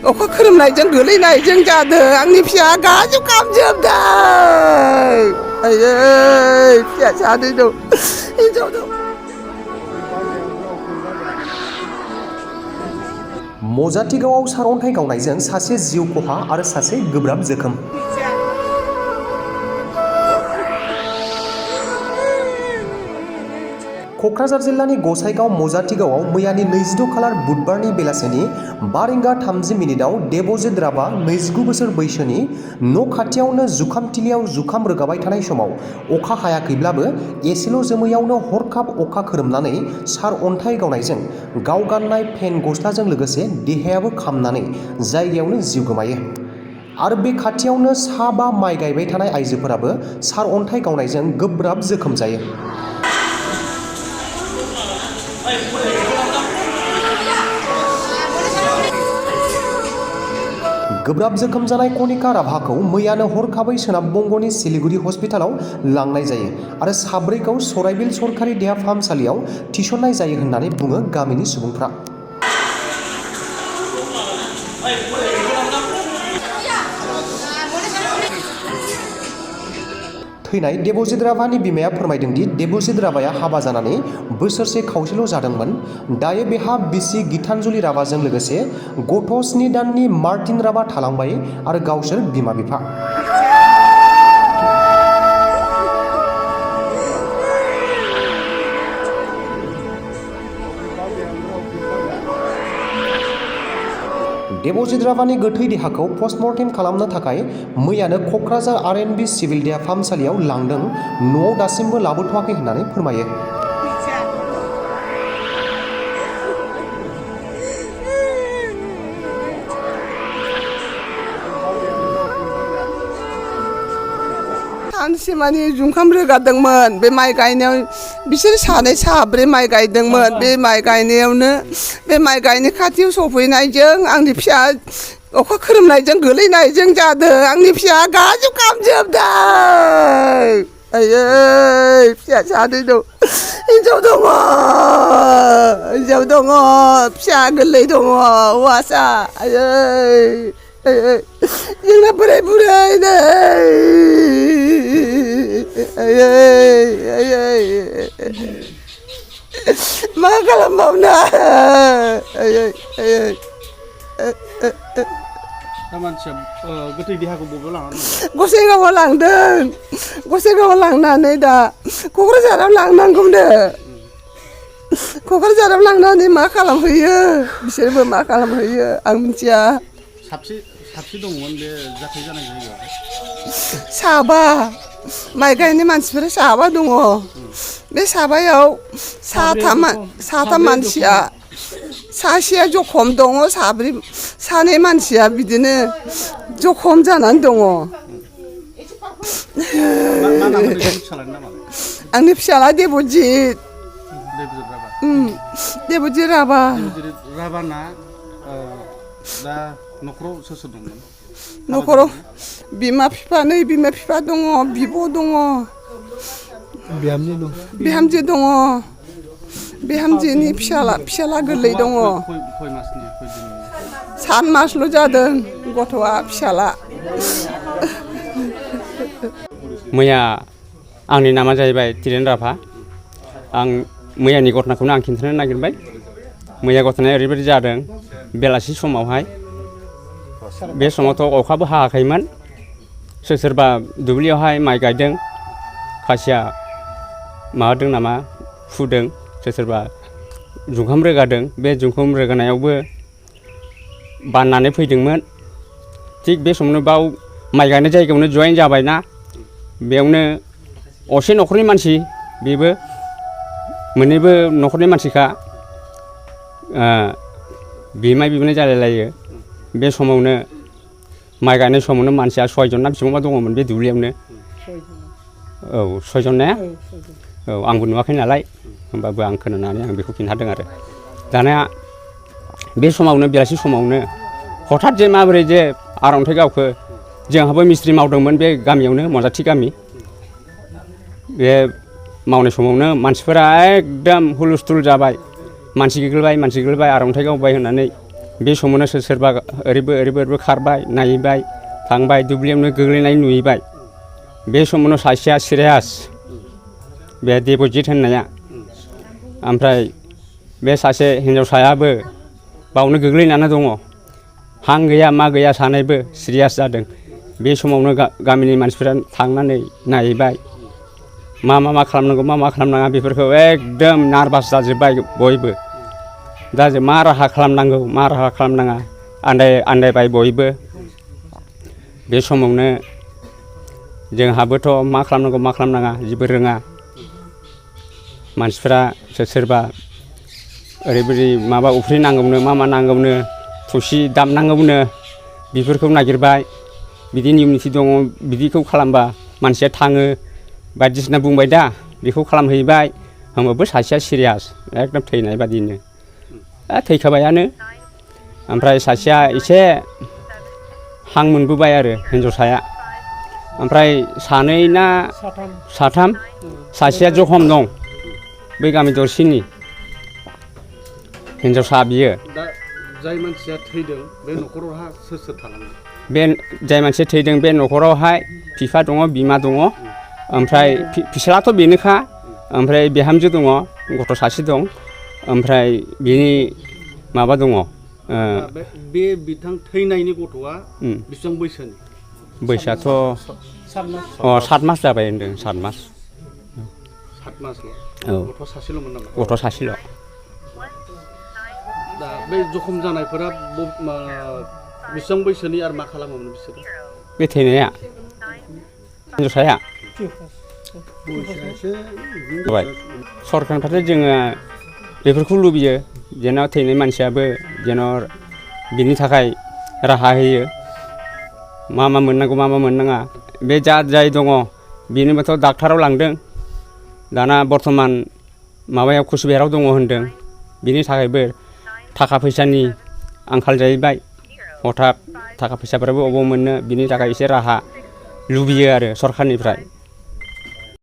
अखा खोरोमनायजों गोलैनायजों जादों आंनि फिसाया गाज्रि खामजोबदों आयै फिसा सानै दं हिनजाव दं मजाथिगावआव सारअन्थाइ गावनायजों सासे जिउ खहा आरो सासे गोब्राब जोखोम। क'क्राझार जिल्लानि गसाइगाव मजाथिगावआव मैयानि 22 खालार बुधबारनि बेलासिनि 5:30 देबजित राभा 29 बोसोर बैसोनि न' खाथियावनो जुखामथिलियाव जुखाम रोगाबाय थानाय समाव अखा हायाखैब्लाबो एसेल' जोमैयावनो हरखाब अखा खोरोमनानै सारअन्थाइ गावनायजों गाव गाननाय पेन गस्लाजों लोगोसे देहायाबो खामनानै जायगायावनो जिउ गोमायो। आरो बे खाथियावनो सा 5 माइ गायबाय थानाय आइजोफोराबो सारअन्थाइ गावनायजों गोब्राब जोखोम जायो। गोब्राब जोखोम जानाय कनिका राभाखौ मैयानो हरखाबै सोनाब बंग'नि सिलिगुरि हस्पिटालाव लांनाय जायो आरो साब्रैखौ सराइबिल सरकारि देहा फाहामसालियाव थिसननाय जायो होननानै बुङो गामिनि सुबुंफ्रा। थैनाय देबजित राभानि बिमाया फोरमायदों दि देबजित राभाया हाबा जानानै बोसोरसे खावसेल' जादोंमोन। दायो बेहा बिसि गीतांजलि राभाजों लोगोसे गथ' 7 दाननि मार्टिन राभा थालांबाय आरो गावसोर बिमा बिफा। देबजित राभानि गोथै देहाखौ पस्टमर्टेम खालामनो थाखाय मैयानो क'क्राझार आर.एन.बि सिभिल देहा फाहामसालियाव लांदों। न'आव दासिमबो लाबोथ'वाखै होननानै फोरमायो। सानसेमानि जुखाम रोगादोंमोन बे माइ गायनायाव बिसोर सानै साब्रै माइ गायदोंमोन बे माइ गायनायावनो बे माइ गायनाय खाथियाव सफैनायजों आंनि फिसा अखा खोरोमनायजों गोलैनायजों जादों आंनि फिसाया गाज्रि खामजोबदों आयै फिसा सानै दं हिनजाव दङ फिसा गोरलै दङ हौवासा आयै जोंना बोराय बुरै नै मा खालामबावनो मानसिया गोथै देहाखौ बबेयाव लांनानै गसाइगावआव लांदों गसाइगावआव लांनानै दा क'क्राझाराव लांनांगौनो क'क्राझाराव लांनानै मा खालामहैयो बिसोरबो मा खालामहैयो आं मिथिया। साबसे दंमोन बे जाथाय जानाय जायगायाव? साबा माइ गायनाय मानसिफोरा साबा दङ। बे साबायाव साथाम मानसिया सासेया जखम दङ सानै मानसिया बिदिनो जखम जानानै दङ। आंनि फिसाला देबजित राभा राभाना दा न'खराव सोर सोर दंमोन? न'खराव बिमा बिफा दङ बिब' दङ बिहामजो दङ बिहामजोनि फिसाला गोरलै दङ। 7 मासल' जादों गथ'आ फिसाला। मैया आंनि नामा जाहैबाय तिरेन राभा। आं मैयानि घटनाखौनो आं खिन्थानो नागिरबाय। मैया घटनाया ओरैबायदि जादों बेलासि समावहाय बे समावथ' अखाबो हायाखैमोन सोरबा दुब्लियावहाय माइ गायदों खासिया माबादों नामा फुदों सोरबा जुखाम रोगादों बे जुखाम रोगानायावबो बाननानै फैदोंमोन। थिग बे समावनो बाव माइ गायनाय जायगायावनो जयेन जाबायना बेयावनो असे न'खरनि मानसि बेबो मोननैबो न'खरनि मानसिखा बिमाय बिबोनाय जालायलायो। बे समावनो माइ गायनाय समावनो मानसिया 6 जन ना बेसेबांबा दङमोन बे दुब्लियावनो। औ 6 जन ना? औ आंबो नुवाखै नालाय होमबाबो आं खोनानानै आं बेखौ खिन्थादों आरो। दाना बे समावनो बेलासि समावनो हठात जे माबोरै जे आरअन्थाइ गावखो जोंहाबो मिस्ट्रि मावदोंमोन बे गामियावनो मजाथि गामि। बे मावनाय समावनो मानसिफोरा एकदम हुलुस्थुल जाबाय मानसि गोग्लैबाय आरअन्थाइ गावबाय होननानै बे समावनो सोरबा ओरैबो खारबाय नायबाय थांबाय दुब्लियावनो गोग्लैनाय नुहैबाय बे समावनो सासेया सिरियास बे देबजित होननाया ओमफ्राय बे सासे हिन्जावसायाबो बावनो गोग्लैनानै दङ हां गैया मा गैया सानैबो सिरियास जादों बे समावनो गामिनि मानसिफोरा थांनानै नायबाय मा खालामनांगौ मा खालामनाङा बेफोरखौ एकदम नार्भास जाजोब्बाय बयबो दा मा राहा खालामनांगौ मा राहा खालामनाङा आन्दायबाय बयबो बे समावनो जोंहाबोथ' मा खालामनांगौ मा खालामनाङा जेबो रोङा मानसिफ्रा सोरबा ओरैबायदि माबा उफ्रि नांगौनो मा नांगौनो थुसि दामनांगौनो बेफोरखौ नागिरबाय बिदि नियम निथि दङ बिदिखौ खालामबा मानसिया थाङो बायदिसिना बुंबाय दा बेखौ खालामहैबाय होमबाबो सासेया सिरियास एकदम थैनाय बादिनो थैखाबायानो ओमफ्राय सासेया एसे हां मोनबोबाय आरो हिन्जावसाया ओमफ्राय सानै ना साथाम सासेया जखम दं बै गामि दरसेनि हिन्जावसा बियो दा जाय मानसिया थैदों बे न'खरावहा सोर थालांदों बे जाय मानसि थैदों बे न'खरावहाय बिफा दङ बिमा दङ ओमफ्राय फिसालाथ' बेनोखा ओमफ्राय बिहामजो दङ गथ' सासे दं ओमफ्राय बिनि माबा दङ बे बिथां थैनायनि गथ'आ बेसेबां बैसोनि बैसोआथ' 7 मास जाबाय होनदों 7 मास 7 मासल' औ गथ' सासेल'मोन नामा गथ' सासेल' दा बे जखम जानायफोरा बेसेबां बैसोनि आरो मा खालामोमोन बिसोरो बे थैनाया हिन्जावसाया सरकारनिफ्राय जोङो बेफोरखौ लुबैयो जेन' थैनाय मानसियाबो जेन' बिनि थाखाय राहा होयो मा मोननांगौ मा मोननाङा बे जाय दङ बेनोबोथ' डाक्टाराव लांदों दाना बर्थमान माबायाव कुचबिहाराव दङ होनदों बिनि थाखायबो थाखा फैसानि आंखाल जाहैबाय हथात थाखा फैसाफोराबो अबाव मोननो बिनि थाखाय एसे राहा लुबैयो आरो सरकारनिफ्राय